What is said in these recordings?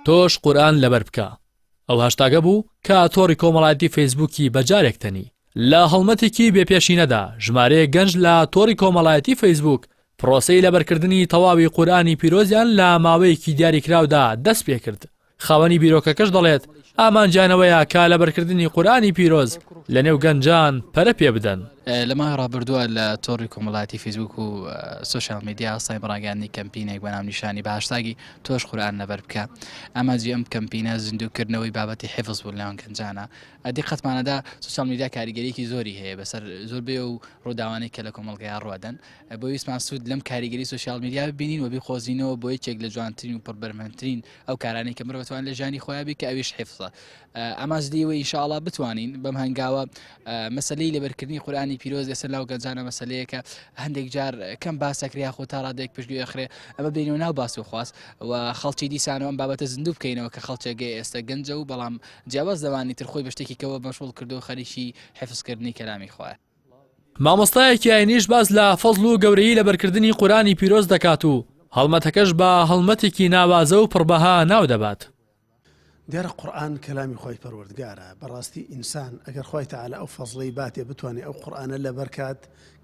تۆش قورئان لەبەر بکە ئەو هاشتاگە بوو کە تۆڕی کۆمەڵایەتی فەیسبووکی بە جارێک تەنی. لە هەڵمەتێکی بێ پێشینەدا ژمارەیەک گەنج لە تۆڕی کۆمەڵایەتی فەیسبووک پرۆسەی لەبەرکردنی تەواوی قورئانی پیرۆزیان لە ماوەیەکی دیاریکراودا دەستپێکرد. خاوەنی بیرۆکەکەش دەڵێت، ئامانجیان ئەوەیە کە لەبەرکردنی قورئانی پیرۆز لەنێو گەنجان پەرە پێ بدەن. لە ماوەی ڕابردووە لە تۆڕی کۆمەڵایەتی فەیسبووک و سۆشیال میدیا هەستاین بە ڕاگەیاندنی کەمپینێک بە ناونیشانی بە هاشتاگی تۆش قورئان لەبەر بکە. ئامانجی ئەم کەمپینە زیندووکردنەوەی بابەتی حیفز بوو لەنێوان گەنجانا. دیقەتمانەدا سۆشیال میدیا کاریگەریەکی زۆری هەیە بەسەر زۆربەی ئەو ڕووداوانەی کە لە کۆمەڵگەیا ڕوەدەن. بۆ ویستمان سوود لەم کاریگەری سۆشیال میدیا ببینین و بیقۆزینەوە بۆ یەکێک لە جوانترین و پڕبەرهەمترین ئەو کارانەی کە مرۆڤ توان لە ژیانی خۆیان بی کە ئەویش حفظە ئامانج لێوە ئینشاءڵا بتوانین بەم هەنگاوە مەسلەی لەبەرکردنی قورئانی پیرۆز لەسەر لاو گەنجانە مەسلەیەکە هەندێک جار کەم باسەکرێ یاخۆ تا ڕادێک پشتگوێ ئەخرێ ئەمە بینەوە ناو باس و خواست و خەڵکی دیسانەوە ئەم بابەتە زیندوو بکەینەوە کە خەڵکێک ئێستا گەنجە و بەڵام جیاواز لەوانی تر خۆی بە شتێکی کەوە مەشغوڵ کردو خەریکی حفظکردنی کەلامی خوایە. مامۆستایەکی ئاینیش باس لە فەزڵ و گەورەیی لەبەرکردنی قورئانی پیرۆز دەکات و هەڵمەتەکەش بە هەڵمەتێکی ناوازە و پڕبەها ناودەبات. دیارە قورئان کەلامی خوای پەروەردگارە، بەڕاستی ئینسان ئەگەر خوای تەعالا ئەو فەزڵەی باتێ بتوانێ ئەو قورئانە لەبەر کات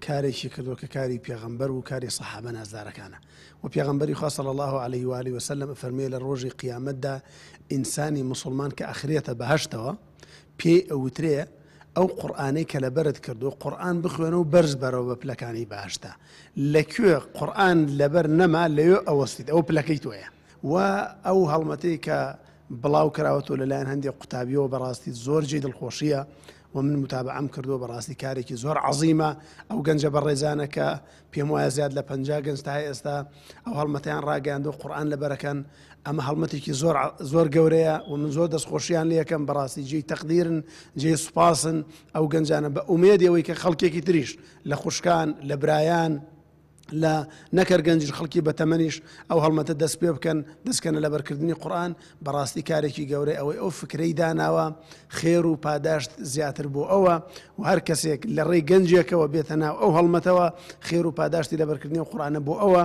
کارێکی کردووە کە کاری پێغەمبەر و کاری سەحابە نازدارەکانە و پێغەمبەری خوا صلی اللە علیه و آله وسلم ئەفەرموێ لە ڕۆژی قیامەتدا ئینسانی موسڵمان کە ئەخرێتە بەهەشتەوە پێی ئەوترێ ئەو قورئانەی کە لەبەرت کردووە قورئان بخوێنە و بەرز بەرەوە بە پلەکانی بەهەشتا لە کوێ قورئان لەبەر نەما لەوێ ئەوەستیت ئەوە پلەکەی تۆیە و ئەو هەڵمەتەی کە بڵاو کراوەتەوە لەلایەن هەندێک قوتابیەوە بەڕاستی زۆر جێی دڵخۆشیە و من متابعەم کردووە بەڕاستی کارێکی زۆر عەزیمە ئەو گەنجە بەڕێزانە کە پێم وایە زیاد لە 50 گەنج تا ئێستا ئەو هەڵمەتیان ڕاگەیاندووە قورئان لەبەرەکەن ئەمە هەڵمەتێکی زۆر زۆر گەورەیە و من زۆر دەستخۆشیان لەکەم بەڕاستی جێی تەقدیرن جێی سوپاسن ئەو گەنجانە بە ئومێدی ئەوەی کە خەڵکێکی تریش لە خوشکان لە برایان لە نەکەر گەنجیش خەڵکی بەتەمەنیش ئەو هەڵمەتە دەست پێ بکەن دەستکەنە لەبەرکردنی قورئان بەڕاستی کارێکی گەورەی ئەوەی ئەو فکرەی داناوە خێر و پاداشت زیاتر بۆ ئەوە و هەر کەسێک لە ڕێی گەنجێکەوە بێتە ناو ئەو هەڵمەتەوە خێر و پاداشتی لەبەرکردنی ئەو قورئانە بۆ ئەوە.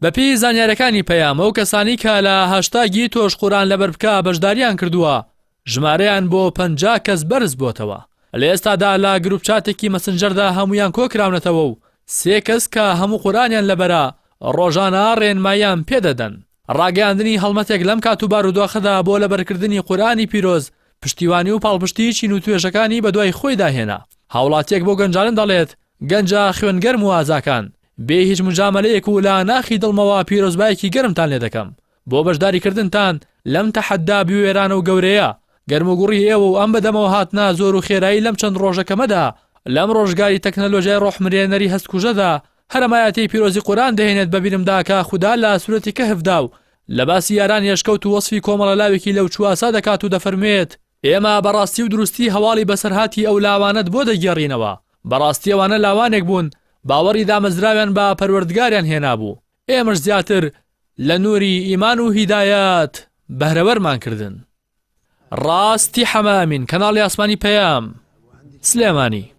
بەپێی زانیاریەکانی پەیام ئەو کەسانەی کە لە هاشتاگی تۆش قورئان لەبەر بکە بەشداریان کردووە ژمارەیان بۆ 50 کەس بەرز بۆتەوە لە ئێستادا لە گروپ چاتێکی مەسنجەردا هەموویان کۆکراونەتەوە و سێ کەس کە هەموو قورئانیان لەبەرە ڕۆژانە ڕێنماییان پێدەدەن. ڕاگەیاندنی هەڵمەتێک لەم کات و بارودۆخەدا بۆ لەبەرکردنی قورئانی پیرۆز پشتیوانی و پاڵپشتی چین و توێژەکانی بەدوای خۆیدا هێنا. هاوڵاتیەک بۆ گەنجانە دەڵێت، گەنجە خوێنگەرم و ئازاکان، بێ هیچ موجامەلەیەک و لە ناخی دڵمەوە پیرۆزبایەکی گەرمتان لێدەکەم بۆ بەشداریکردنتان لەم تەحەدا بوێرانە و گەورەیە. گەرموگوڕی ئێوە و ئەم بەدەمەوە هاتنە زۆر و خێرایی لەم چەند ڕۆژە کەمەدا لەم ڕۆژگاری تەکنەلۆژیای ڕۆحمرێنەری هەستکوژەدا هەر ئەم ئایەتەی پیرۆزی قورئان دەهێنێت بە بیرمدا کە خودا لە سورەتی کەهفدا و لە باسی یارانی ئەشکەوت و وەسفی کۆمەڵە لاوێکی لەوچووئاسا دەکات و دەفەرموێت، ئێمە بە ڕاستی و دروستی هەواڵی بەسەرهاتی ئەو لاوانەت بۆ دەگێڕینەوە، بەڕاستی ئەوانە لاوانێک بوون باوەڕی دامەزراویان بە پەروەردگاریان هێنابوو، ئێمەش زیاتر لە نوری ئیمان و هیدایەت بەهرەوەرمان کردن. ڕاستی حەمە ئەمین، کەناڵی ئاسمانی پەیام، سلێمانی.